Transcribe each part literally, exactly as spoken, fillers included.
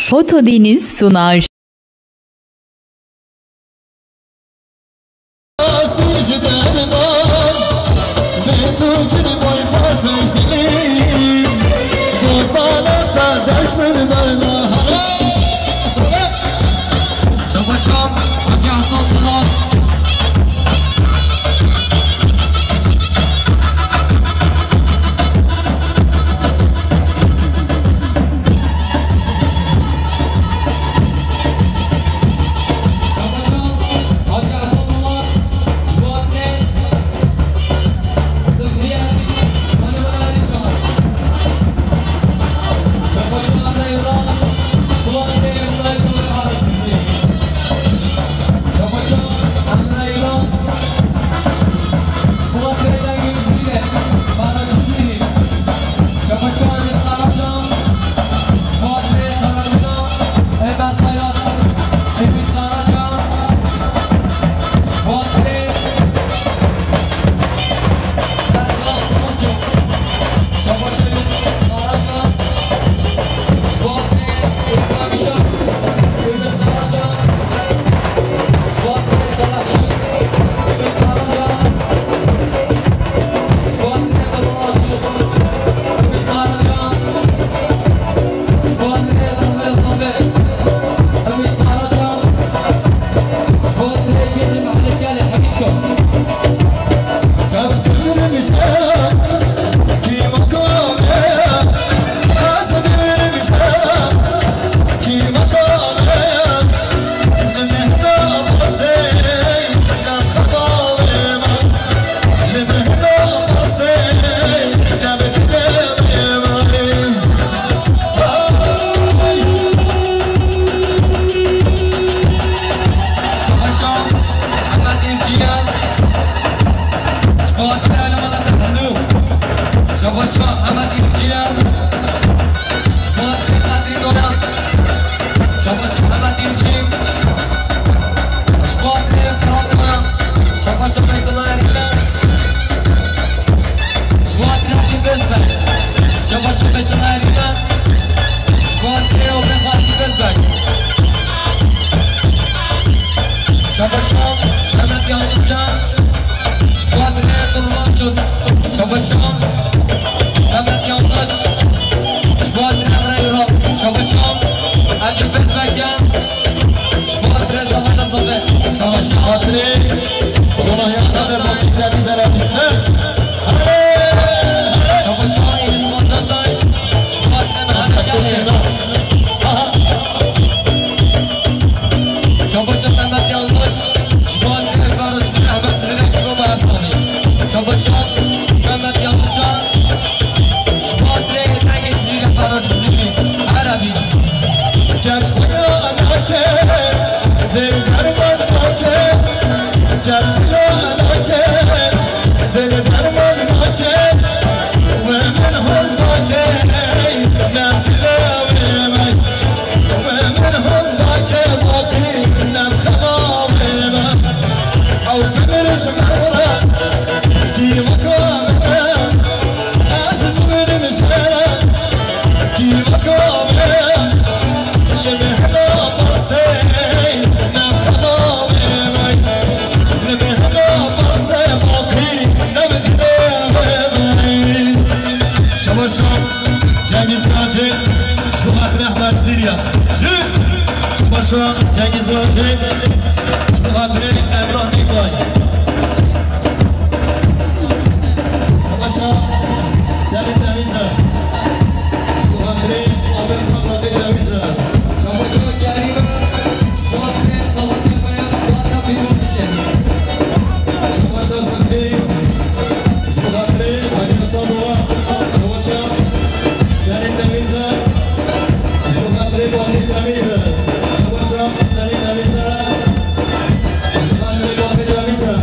Foto Deniz sunar. Şabaşan, Hacı Hasan Polat. Şabaşa Hemed Yılcı'ya. Şabaşa Hemed Yılcı. Şabaşa Fırat'la. Şabaşa Beytullah Ergüler. Şabaşa Beytullah Ergüler. Şabaşa Beytullah Ergüler. Şabaşa Mehmet Yalnızca. Şabaşa Kurban Şut. Şabaşa Mehmet Yalnız. Şubat Emre Yural. Şabaşa Hacı Bezmekyan. Şubat Reza Hayla Zafer. Şabaşa Hatri. Ona yaşa ve vakit temiz ara bizde. Hadi. Şabaşa İsmail Çatay. Şubat Emre Hadi. Şabaşa Mehmet Yalnız. Şubat Emre Karacı. Ahmet Zirek. Baba Ersanî. Şabaşa Mehmet Yalnızca. Şubat Emre Yetengê Cizîrê, Kara Cizîrî. Erebî. Keç xuya nake, dil derman nake. Keç xuya nake, dil derman nake. We min hol dake, ne dilê wê me. We min hol dake, baqî ne xela wê me. Ew bimir ji me re, kî weka min e. Ez bimirim ji we re, kî weka min e. Li mehna pirsê ne xela wê me. Li mehna pirsê baqî ne min dilê wê me. Şabaşa Cengiz Birancê, ji bo xatirê Ehmed Sîrya. Ji Şabaşa Cengiz Birancê, ji bo xatirê Emrah Nîkay. Şabaşa Serî Temîze, ji bo xatirê Amir Xan Rabê Temîze. Şabaşa Kerîme, ji bo xatirê Sametê Beyaz, Fuat Nafî Rûdî Kerîm. Şabaşa Sirtî, ji bo xatirê Hacî Hasan Boğaz. Şabaşa Serî Temîze, ji bo xatirê Batî Temîze. Şabaşa Serî Temîze, ji bo xatirê Batî Temîze.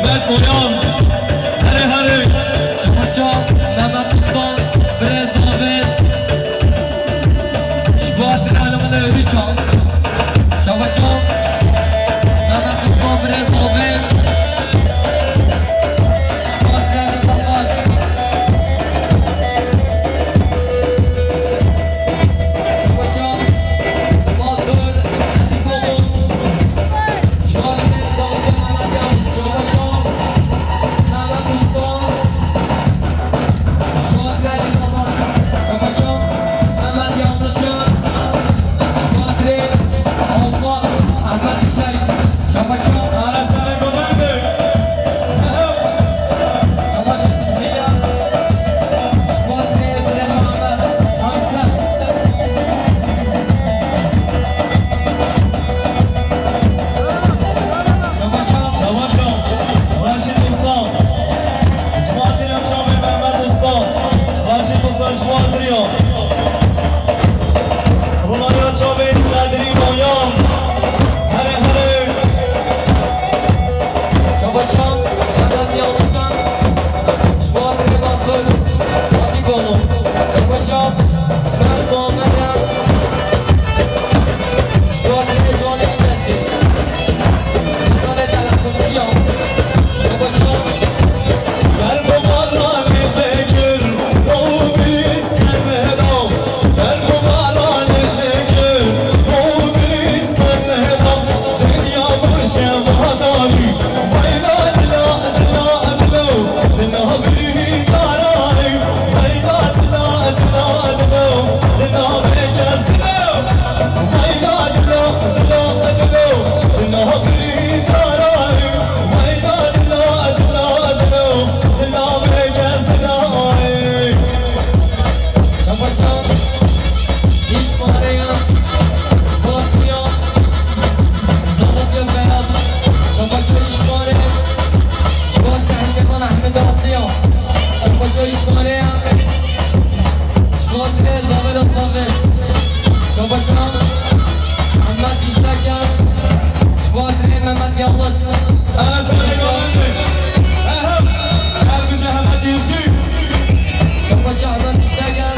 Berk Oyan, herê herê. Şabaşa Mehmet Ustan, Brezavê. Ji bo hatina li min ê Rîça. Şabaşa Mehmet Ustan, Brezavê. Ji bo hatina li min ê Rîça. Çabaşo, Raşîd Usta, ji bo hatiriya çavê Mehmet Usta, Raşîd Usta ji bo hatiriya. Rûnaya çavê Qedrî Boyan, herê herê. Çabaşo, Mehmet Yalçın, ji bo hatiriya Mansur, Fatî Bono. Çabaşo, Berk Muhammed. Şabaşa, îş mareya, ji bo hatiriya, Zalatya Beyaz. Şabaşa, îş mare, ji bo hatiriya Ehmed Xan, Ehmed Atliya. Şabaşa, îş mareya. Ji bo hatirê Zavêla Zavê. Şabaşa Mehmet Dîşleke. Ji bo hatirê Mehmet Yalçın. Ana sana kalın. Aha. Her bir Mehmet Yalçın. Şabaşa Mehmet Dîşleke.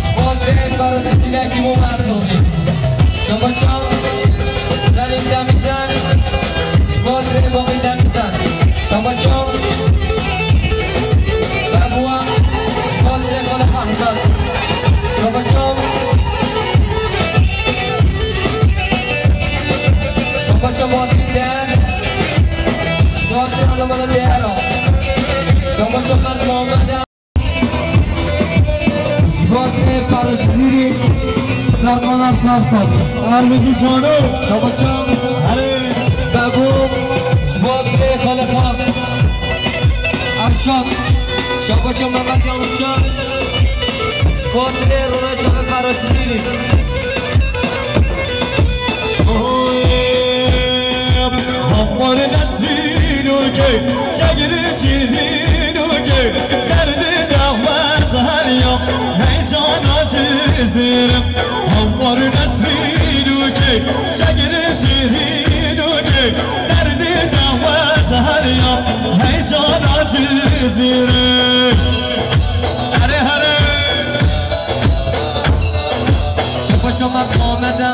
Ji bo hatirê Karotî Dilekî Mû Erzogî. Şabaşa Selim Demizel. Ji bo hatirê Babî Demizel. Şabaşo. Bebuwa. Şabaşo. Şabaşo. Şabaşo Muhammed Değer. Şabaşo Muhammed Değer. Şabaşo Muhammed Değer. Ji bo hatinê Karokcizîrî, Sermana Sarsat. Ermicî Cano. Şabaşa. Herê. Bebû. Ji bo hatinê Xalifa Erşan. Şabaşa Mehmet Yalıçan. Ji bo hatinê Rona Çavi Karokcizîrî. Oy, hafmar nesîn û kê, şegir şîrîn û kê, derdê dewmez heriya, hey cana Cizîr. Hafmar nesîn û kê, şegir şîrîn û kê, derdê dewmez heriya, hey cana Cizîr. Erê herê. Şabaşa Mehmet Ahmet'e.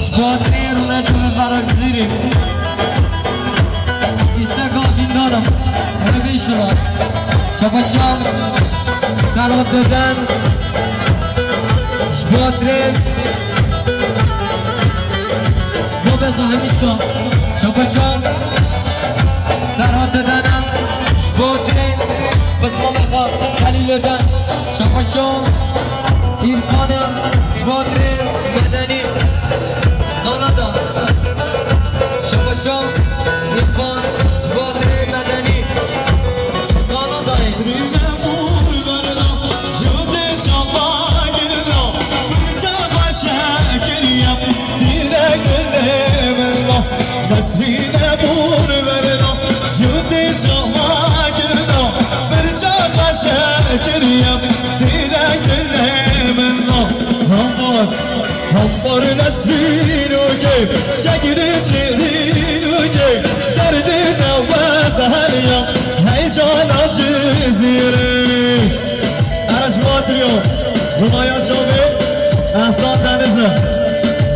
Ji bo hatinê Rûne Çavê Karokcizîrî. Îsteka vîndanim. Revî şima. Şabaşa Serhat Deden. Ji bo hatinê Bobeza Hemîşka. Şabaşa Serhat Deden. Ji bo hatinê Bismillah Xelîl Deden. Şabaşo Îrfan e, ji bo hatinê Medenî. Nana da. Şabaşo Îrfan, ji bo hatinê Medenî. Nana dayê. Şekilî şîrîn û kê, derdê te wezeliya, heycana Cizîrê. Erez Matriyo, Runaya Çavê, Ehsan Denizi.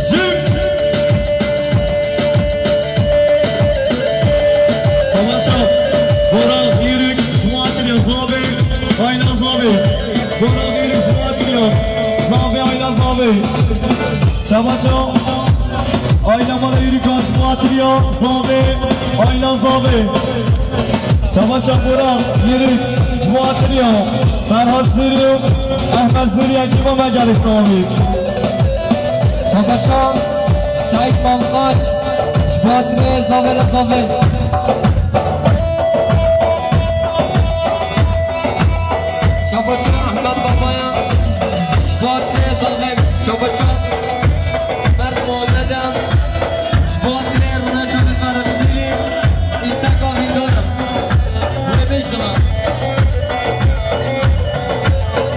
Jim. Temaşa, Bora Yürük, Matriyo, Zabi, Ayna Zabi. Bora Yürük, Matriyo, Zabi, Ayna Zabi. Temaşa. Ayna mala yürü kaç Matriya, Zabe, Ayna Zabe. Çamaşa Bora, yürü, Matriya. Ferhat Zürü, Ahmet Zürü, Ekîba Megali Sami. Çamaşa, Sait Malkaç, Matriya, Zabe, Zabe. Şabaşa Ahmet Babaya, Şubatê Zalem, Şabaşa Mert Muhammedem, Şubatê Rüneçanê Karabizili, İstaka Vindora. Buraya beş yıla.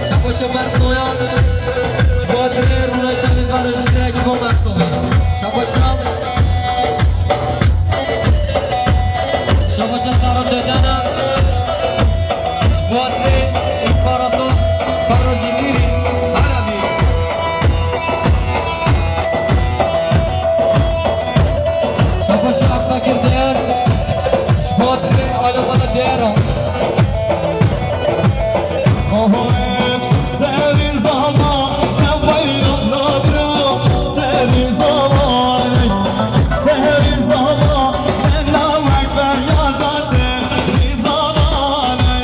Şabaşa Mert Noyan, Şubatê Rüneçanê Karabizili, Ekîba Mert Sobe. Şabaşa. Şabaşa Saro Dedena. Şubatê İmparator Faro Cizîrî Erebî. Şabaşa Akbakir Değer. Şubatê Alemana Değera. Oho, serî zaman, ne bayram nabra, serî zaman. Serî zava, dengna wek beryaza serî zava ne.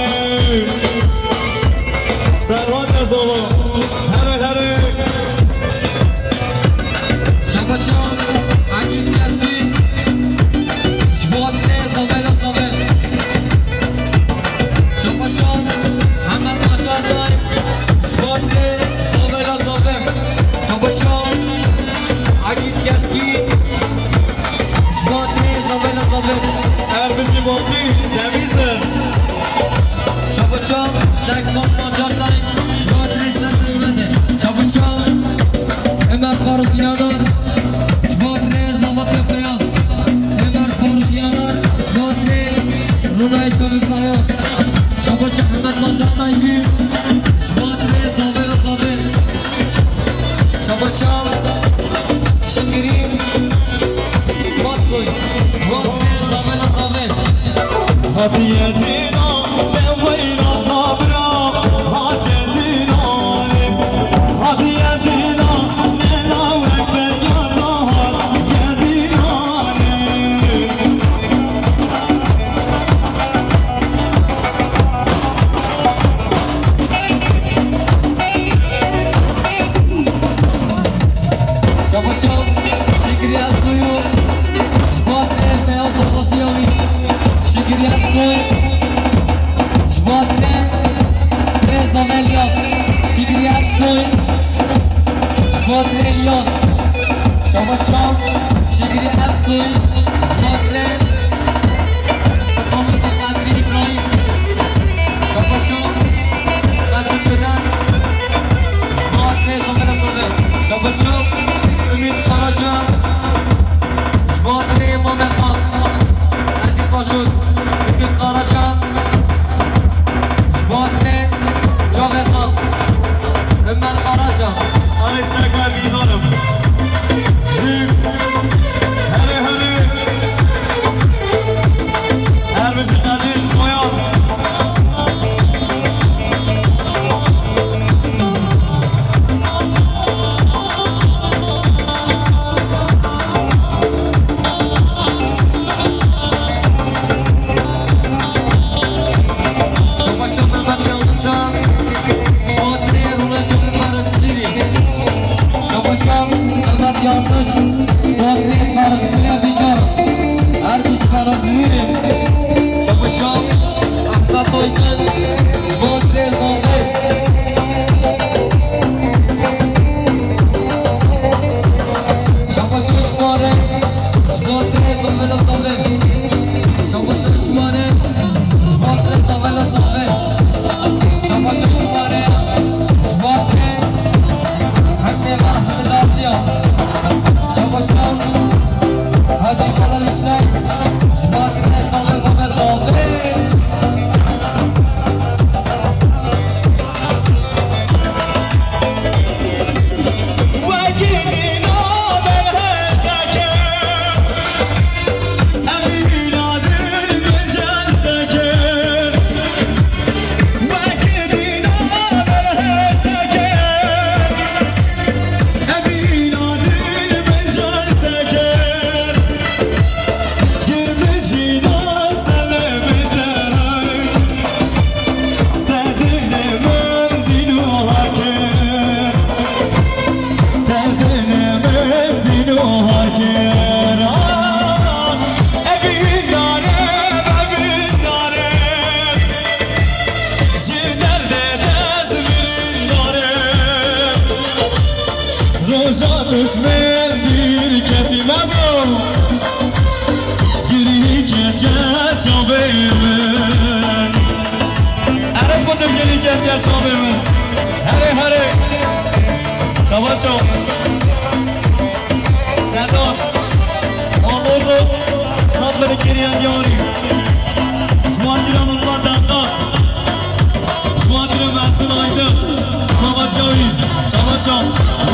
Servane zava, here here. Şabaşa, Egîd Kesbî, ji bo Adirê Zavela Zave. Şabaşa, Hemed Acar Day, ji bo Adirê Zavela Zave. Şabaşa, Egîd Kesbî. Ji bo Adirê Zavela Zave. Erbijî Botî, Demîzin. Şabaşa, Sekman Macartay. Ji bo Adirê Serrê Wende. Şabaşa, Ömer Faruk Yanar. Ji bo Adirê Zavatya Beyaz. Ömer Faruk Yanar. Ji bo Adirê Runayê Çavê Beyaz. Şabaşa, Hemed Macartay Gül. Ji bo Adirê Zavela Zave. Şabaşa, Şingirî. Vatsoy, Vatsoy, Zavela Zave. Hatiye dîna, ne weyna nabra, hatiye dîna, hatiye dîna, ne nawek be ya zahar, ye dîna. Şabaşa, Şikriye Soyu, ji bo Adirê Feya Zavatiya wî. Şikriye Soy, ji bo Adirê Rêza Melyas. Şikriye Soy, ji bo Adirê Elyas. Şabaşa, Şikriye Soy, ji bo Adirê Hesam Kadir İbrahim. Şabaşa, Mesut Öner. Ji bo Adirê Zavela Zave. Şabaşa, Ümit Karaca. Ji bo Adirê Mamed Xan. Edî Paşot. Ümit Karaca. Ji bo Adirê Cavê Xan. Ömer Karaca. Anê seka bîzanim. Jî. Hele hele. Roja duşmên dîr ketî mebo, girî ketiye çavê min. Erê xwe girî ketiye çavê min. Herê, herê. Çava çav. Serdar. Amor ro. Sabir kiriyen yarî. Şuan giran olma danda. Şuan giran Mersin Aydın. Sabat Yavî. Çava çav.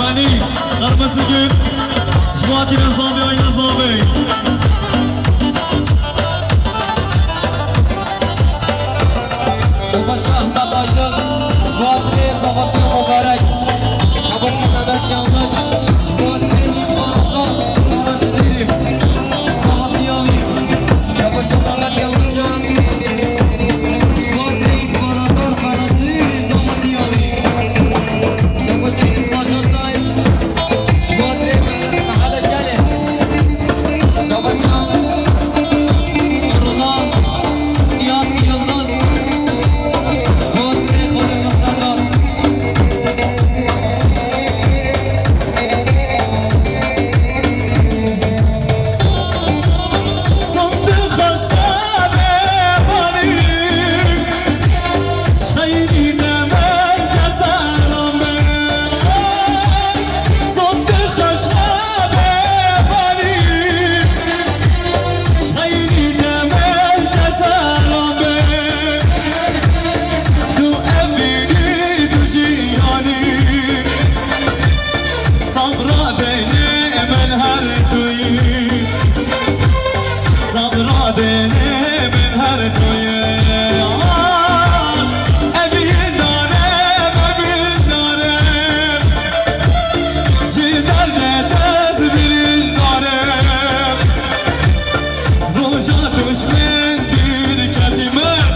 Veli. Kırmızı Gül. Şuan giran Zabi Ayna Zabi. Şuan giran Ahmet Aydın. Şuan giran Sabat Yavî Mubarek. Şuan giran Mehmet Yanlış. Şuan giran Mubarek. Şuan giran Sabat Yavî. Şuan giran Mehmet Yanlış. Sabra dênê min her tu yî. Sabra dênê min her tu yî. Ah, evîn darim, evîn darim. Ji derdê te ez birîn darim. Roja duşmên dîr ketî min.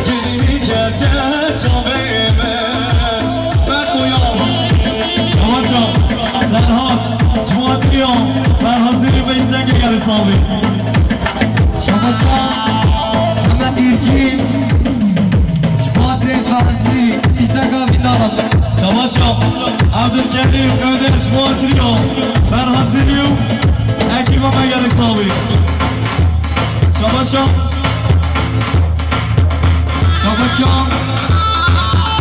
Girî ketiye çavê min. Berxuya. Yavaşça. Ferhat. Çuwatiya. Ferhat Zirî ve İzlenge geldi sabi. Şabaşa. Mehmet İrcin. Şubatrê Ferhat Zirî. İzlenge vindara. Çamaşa. Abdülkerim Ödeş Şubatriya. Ferhat Zirî. Ekiba me geldi sabi. Şabaşa. Şabaşa.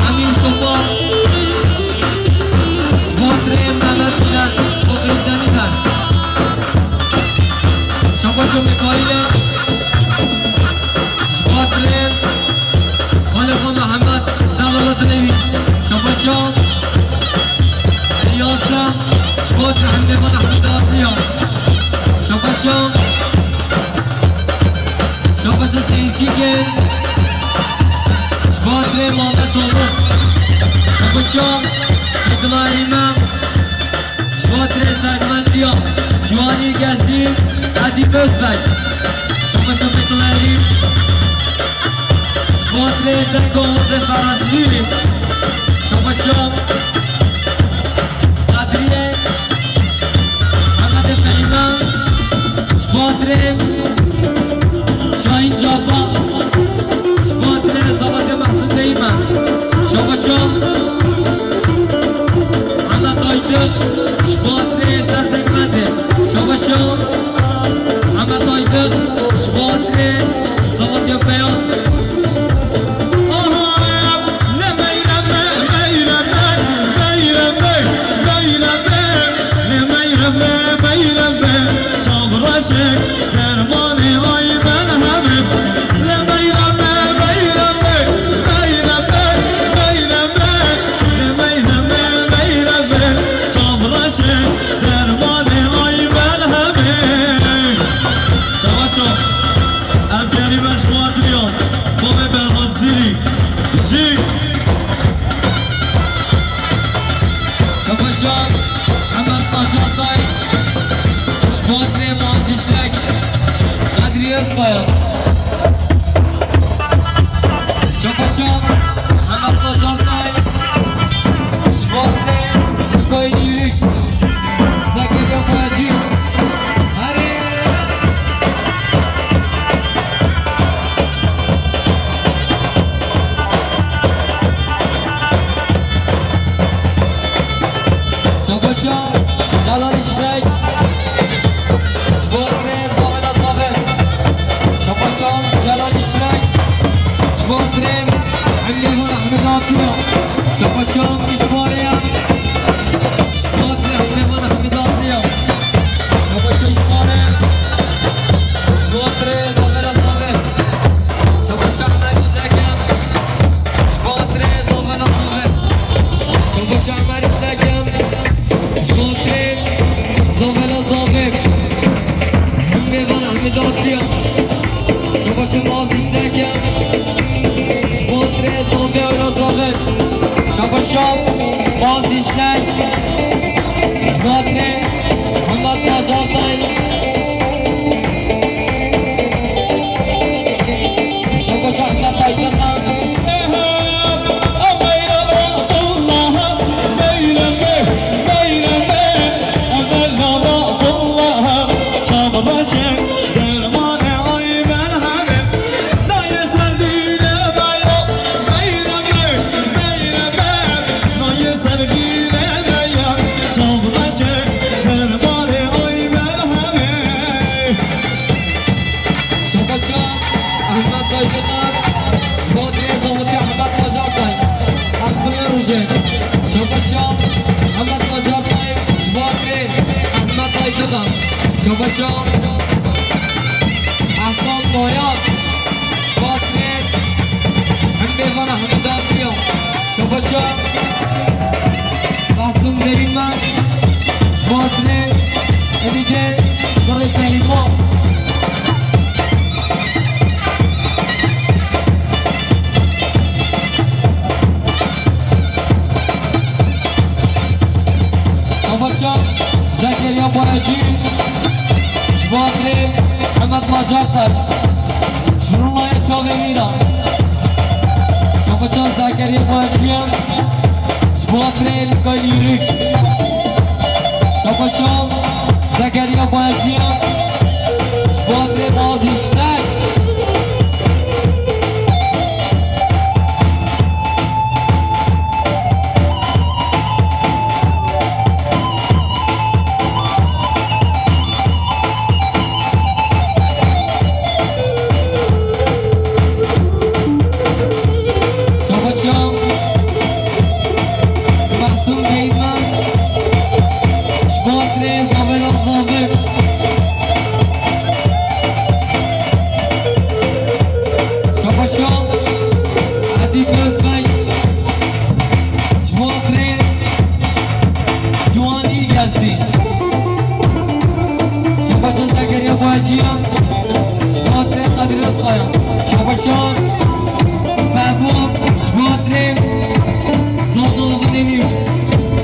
Emîn Topal. Şubatrê Mehmet Güler. Tokayı Denizen. Şabaşa Mikail'e. Şubatrê Xalifa Mehmet. Dağlı Dilevi. Şabaşa. Yasa. Şubatrê Hemdê Bana Hemdê Abriya. Şabaşa. Şabaşa Seyitçikin. Şubatrê Muhammed Tomuk. Şabaşa Fethullah Erîmen. Şubatrê Serdivendiya. Ciwanî Gezî. Edîb Özbek. Şabaşa Fethullah Erîm. Şubatrê Dengolozê Ferhancî. Şabaşa. Kadriye. Mehmetê Fehîme, ji bo hatirê Şahîn Cabbar, ji bo hatirê Zavatê Mehsûn Deyme, şabaşa Mehmet Aydın, ji bo hatirê Serdek Mehdi, şabaşa Mehmet Aydın, ji bo hatirê Zavatê Feyyaz. Aha! Ne meyreme, meyreme, meyreme, meyreme, ne meyreme, meyreme, çavraşek dermanê ay ben hebim. Ne meyreme, meyreme, meyreme, meyreme, ne meyreme, meyreme, çavraşek dermanê ay ben hebim. Çavaşo, ev kerîme ji bo hatiriya, bo me berhazirî. Jî. Şabaşa Hemed Acartay, ji bo hatirê Mazîşlek, Kadrî Özkaya. Şabaşa Hemed Acartay, ji bo hatirê Koyunluk, Zekeriya Boyacı. Herê! Şabaşa Ehmed Macar Tay, ji bo xatirê Ehmed Tay Didan. Şabaşa Ehsan Noyan, ji bo xatirê hemê vana hemû datiya. Şabaşa Kasım Neyman, ji bo xatirê Emîdê Kurê Fehîmo. Şabaşa Zekeriya Boyacı, ji bo xatirê Hemed Macartar, ji rûnaya çavê wî re. Şabaşa Zekeriya Boyacı, ji bo xatirê Lîkay Lîrik. Şabaşa Zekeriya Boyacı, ji bo xatirê Bazî Şter. Şabaşa Masum Beyman, ji bo xatirê Zavêla Zavê. Şabaşa Edî Gözbey, ji bo xatirê Ciwanî Gezî. Şabaşa Zekeriya Boyacıyan, ji bo xatirê Kadir Özkaya. Şabaşa Fehmo, ji bo xatirê Zodo Binêmî.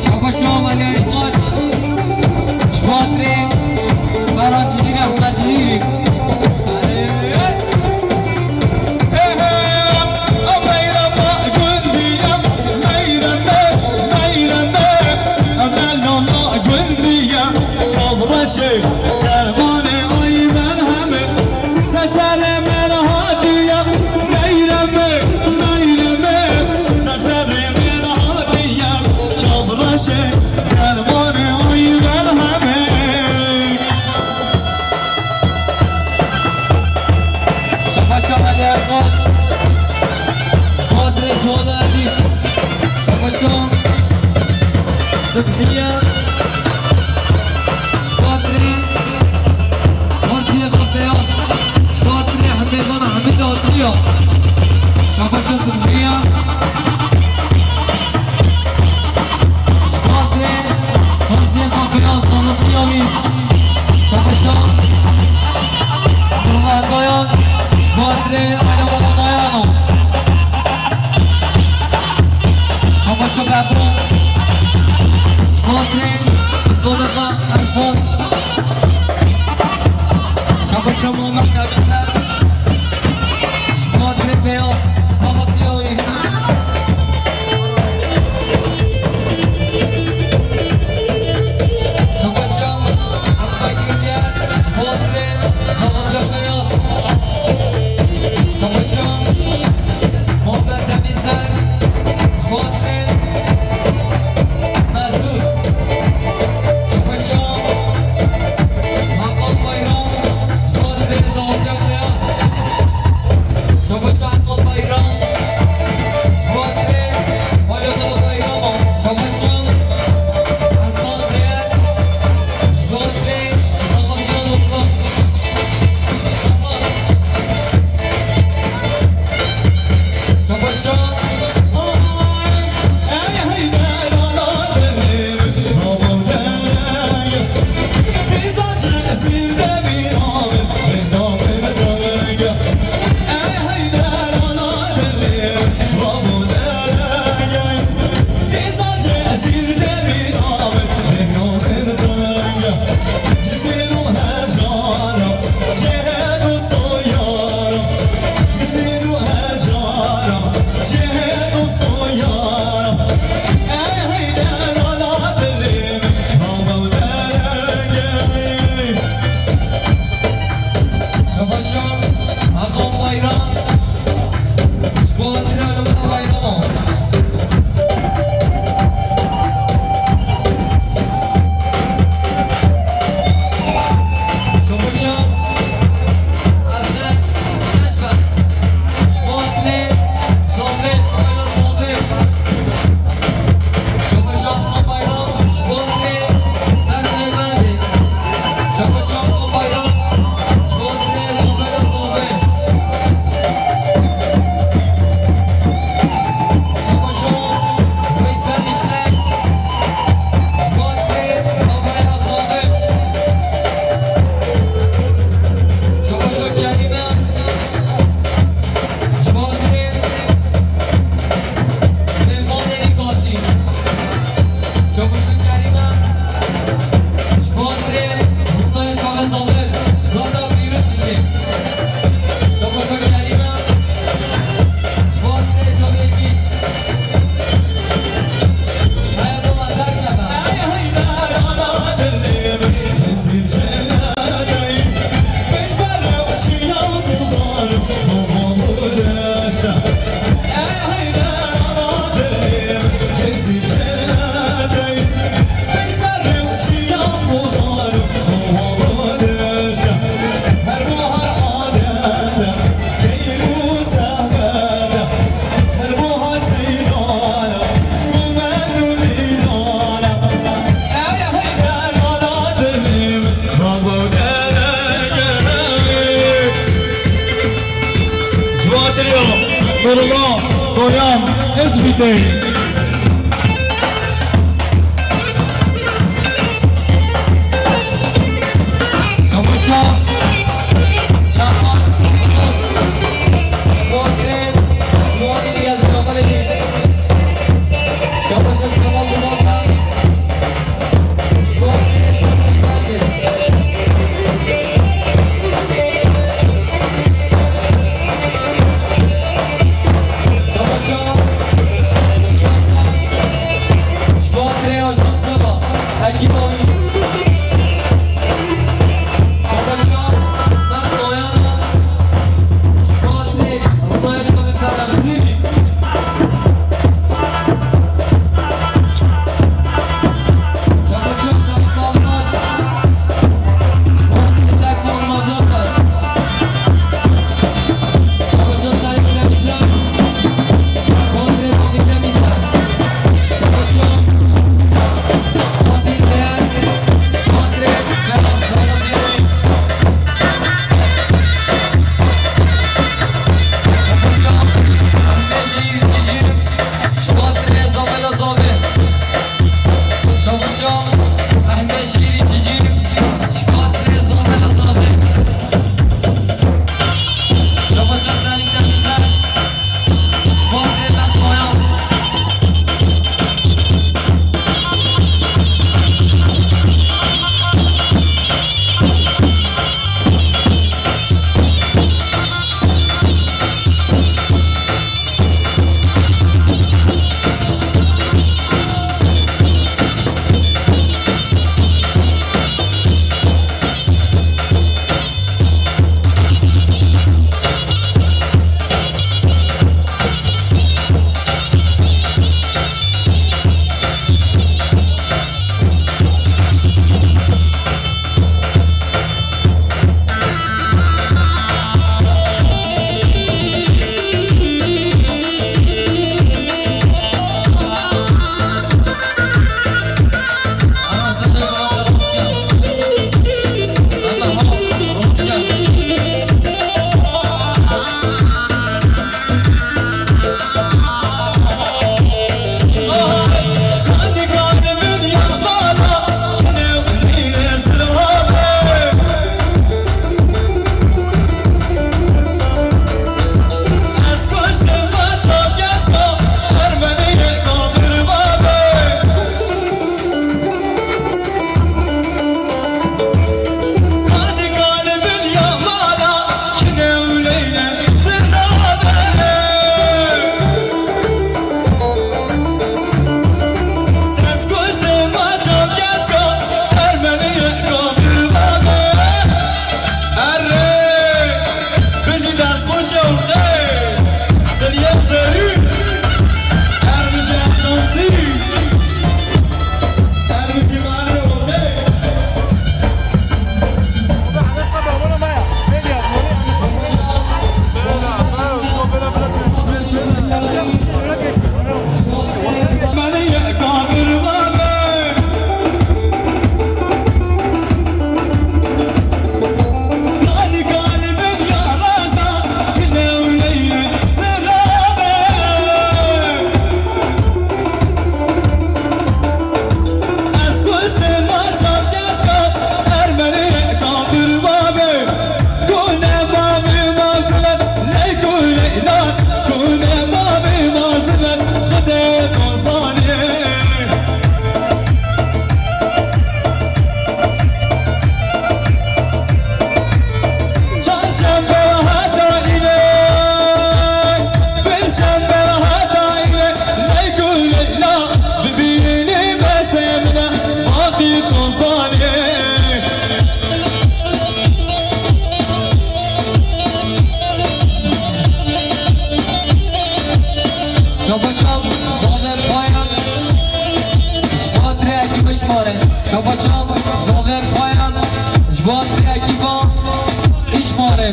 Şabaşa Meryem Koç, ji bo xatirê Ferhat Cizîrî, Ehmed Cizîrî. Çavreşê dermanê ay berhemê, seserê me re hatiye. Meyremê, meyremê, seserê me re hatiye. Çavreşê dermanê ay berhemê. Şabaşa Meryem Koç. Xatirê Ciwana Edî. Şabaşa Sibhiye. Xatirê Xaziye Xafeyan. Xatirê Hemêzana Hemîd Atiya. Şabaşa Sibhiye. Ji xatirê Xaziya Xafeya Zanatiya wî. Şabaşa Nurmehdoyan, ji xatirê Ayna Wala Dayana. Şabaşa Bebo. Ji xatirê Zodeka Erfan. Şabaşa Muhammed Dewleser. Ji xatirê pêya Zavatiya wî. Şabaşa Abdullah Gülyer, ji xatirê Zavatiya pêya. Şabaşa Muhammed Demirsel, ji xatirê Mesut. Şabaşa Hakan Bayram, ji xatirê Zavatiya pêya. Şabaşa Hakan Bayram. Nurullah Doyan Ezbitey. Çamaşa, Çamal, Portre, Suadi Diaz, Kamaleli. Çamaşa, Çamal, Dumansa. Erê! Bijî destxweş û xêr! Diliyê zerî! Ermijê Encantî! Ermijê Malê û xêr! Çapaçam, Zaver Payan, ji bo hatirê ekîbê şmare. Çapaçam, Zaver Payan, ji bo hatirê ekîba şmare.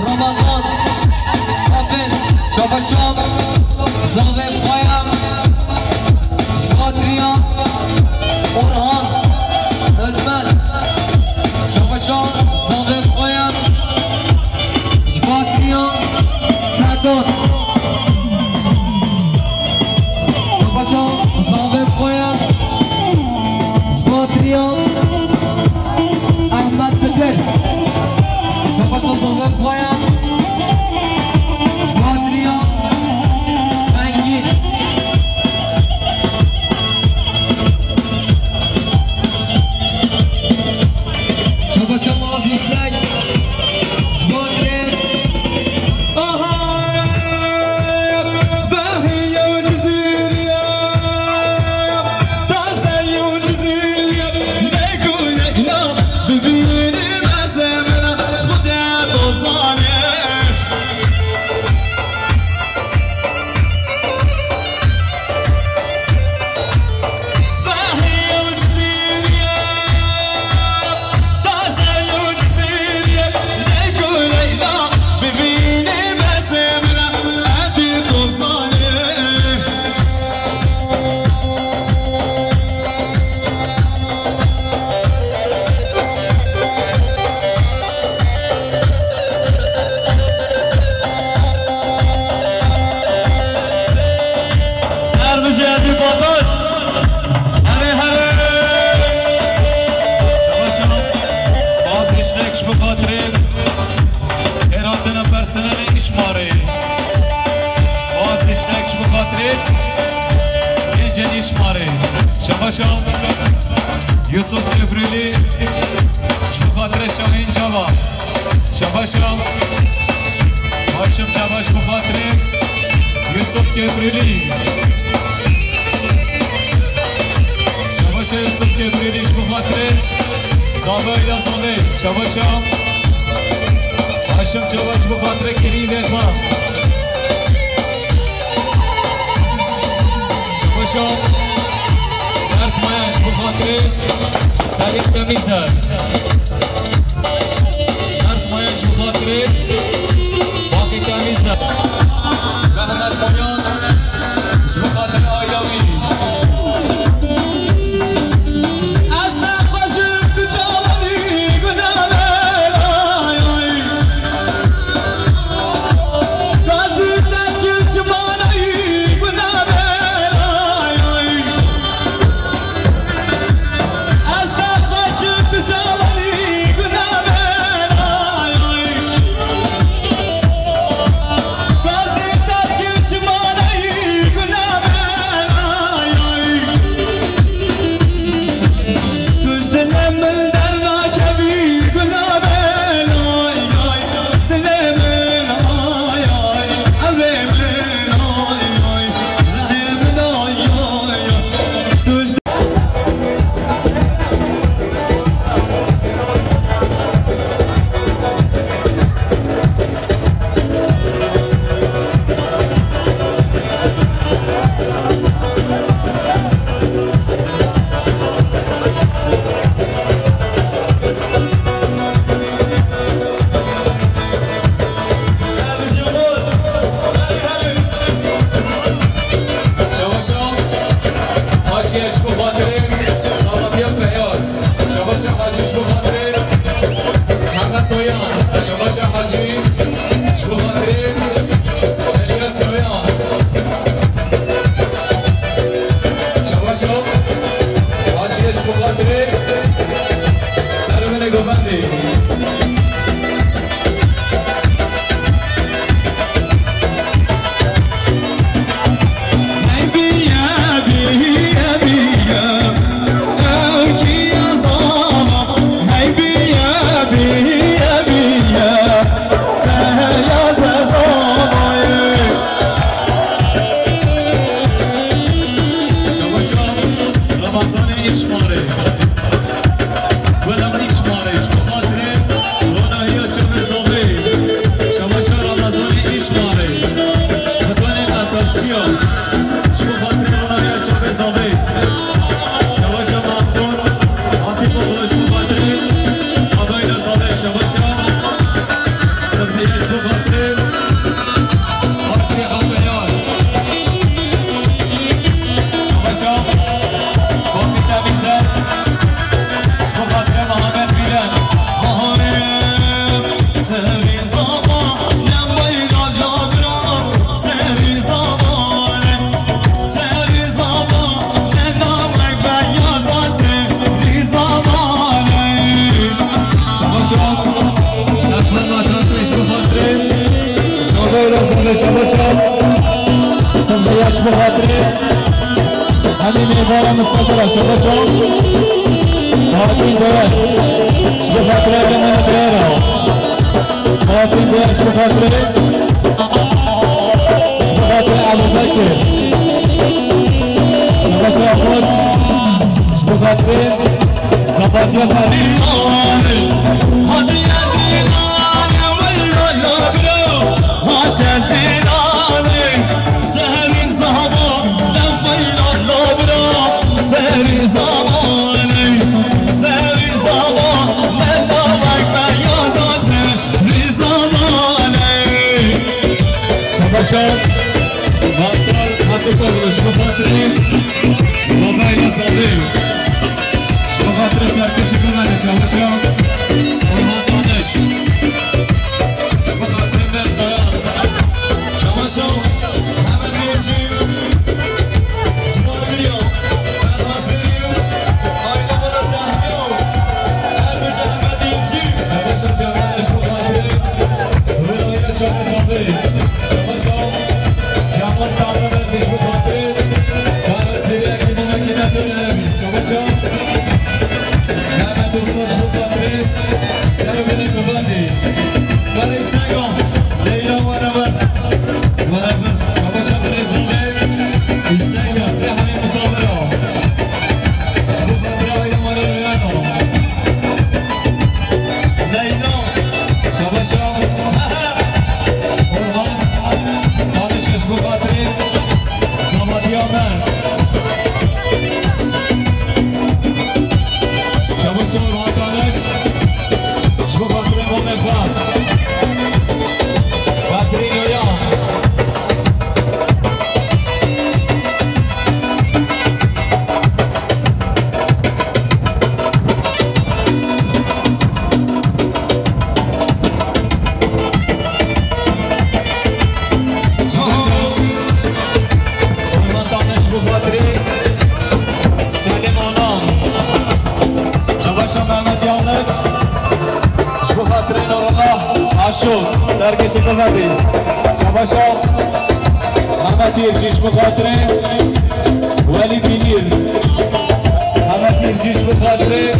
Ramazan, Afin, Çapaçam, Zaver Payan, ji bo hatiriya Orhan, Özmen, Çapaçam, Zaver Payan, ji bo Şabaşa Yusuf Kebrîlî, ji bo xatirê Şahîn Çava. Şabaşa Haşim Çava, ji bo xatirê Yusuf Kebrîlî. Şabaşa Yusuf Kebrîlî, ji bo xatirê Zavê ya Zavê. Şabaşa Haşim Çava, ji bo xatirê Kerîm Vefa. Şabaşa Mert Mayan, ji bo xatirê Selîm Temîzer. Mert Mayan, ji bo xatirê Bakî Temîzer. Mehmet Mayan, ji bo xatirê aila wî. Ez nexweşim tu çawanî guna be, ay, ay. Gazî tekil çimanayî guna be, ay, ay. Ez nexweşim tu çawanî guna be, ay, ay. Gazî tekil çimanayî guna be, ay, ay. Tu ji dilê min dernakevî guna be, ay, ay. Dilê min, ay, ay. Ewrê min, ay, ay. Rehê min, ay, ay. Tu ji Şabaşa Hacî, ji bo xatirê Sametî Feyyaz. Şabaşa Hacî, ji bo xatirê Mehmet Noyan. Şabaşa Hacî, ji bo xatirê Elyas Noyan. Şabaşa Hacî, ji bo xatirê Serwinê Govendî. Şabaşa Ramazanê Îşmarê. Wela Îşmarê, ji bo xatirê ronahiya çavê zavê. Şabaşa Ramazanê Îşmarê. Xitanê Qesabçiya. Ji bo xatirê ronahiya çavê zavê. Şabaşa Mansur Hatîpoğlu, ji bo xatirê Zavayla zavê. Şabaşa Sirdiye, ji bo xatirê Asrê Xafeyaz. Şabaşa Kofî Temîzer, ji bo xatirê Mihemed Bîlen. Baharê serî zava, lembeyla labra, serî zava, serî zava, lendawek beyaz, serî zava. Şabaşa Serkan Vatan, ji bo xatirê Zavayla zavê. Şabaşa Sirdiye, ji bo xatirê hemî mêvara Mistefara. Şabaşa Bahatîn Dere, ji bo xatirê Elemana Dere. Bahatîn Dere, ji bo xatirê, ji bo xatirê Ebûbekir. Şabaşa Xwet, ji bo xatirê Zapatîya Ferî. Şabaşa Mansur Hatîpoğlu, ji bo xatirê Zavayla zavê. Ji bo xatirê serkêşî bimene, şabaşa Orhan Tanış. Ji bo xatirê me Ferhat. Şabaşa Mehmet Beyci. Ji bo Emîliya, Ferhat Zerî, aîle Mehmet Tahmî. Her bijî Mehmet Beyci. Şabaşa Cemal, ji bo xatirê ronahiya çavê zavê. Şabaşa Cemal Tanrıver, ji bo xatirê Xatirê Selim Onan. Çabaşa Mehmet Yanlış. Ji bo xatirê Nurullah Aşok. Serkêşî xizmetê. Çabaşa Mehmet Yirci ji bo xatirê Welî Bînîr. Mehmet Yirci ji bo xatirê